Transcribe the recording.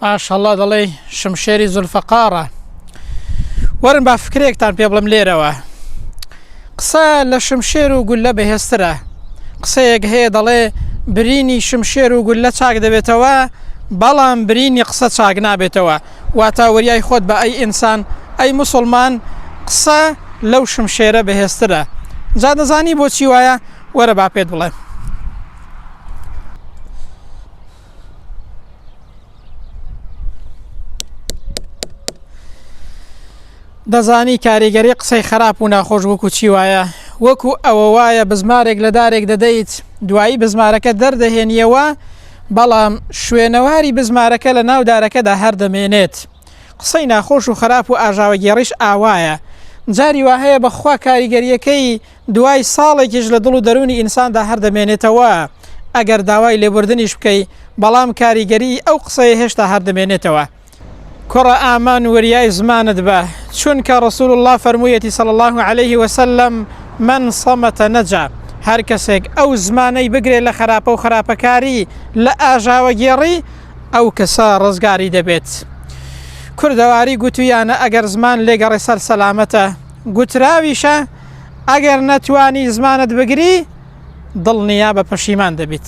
ماشاءاللە دەڵێی شمشێری زولفەقاڕە. وەرن با فکرەیەکتان پێ بڵێم لێرەوە. قسە لە شمشێر و گوللە بەهێزترە. قسەیەک هەیە دەڵێ برینی شمشێر و گوللە چاک دەبێتەوە بەڵام برینی قسە چاک نابێتەوە. واتا وریای خۆت بە ئەی ئینسان ئەی موسڵمان قسە لەو شمشێرە بەهێزترە. جا دەزانی بۆچی وایە؟ وەرە با پێت بڵێم. دەزانی کاریگەری قسەی خراپ و ناخۆش وەکو چی وایە؟ وەکو ئەوە وایە بزمارێک لە دارێک دەدەیت دوایی بزمارەکە دەردەهێنیەوە بەڵام شوێنەواری بزمارەکە لە ناو دارەکەدا هەر دەمێنێت. قسەی ناخۆش و خراپ و ئاژاوەگێڕیش ئاوایە. جاری وا هەیە بەخوا کاریگەریەکەی دوای ساڵێکیش لە دڵ و دەروونی ئینساندا هەر دەمێنێتەوە، ئەگەر داوای لێبوردنیش بکەی، بەڵام کاریگەریی ئەو قسەیە هێشتا هەر دەمێنێتەوە. کوڕە ئامان وریای زمانت بە، چونکە رسول اللە فەرموویەتی صلی اللە علیه وسلم، من صمت نجا، هەر کەسێک ئەو زمانەی بگرێ لە خراپە و خراپەکاری، لە ئاژاوەگێڕی، ئەو کەسە ڕزگاری دەبێت. کوردەواری گوتویانە ئەگەر زمان لێگەڕێ سەر سەلامەتە، گوتراویشە، ئەگەر نەتوانی زمانت بگری دڵنیا بە پەشیمان دەبیت.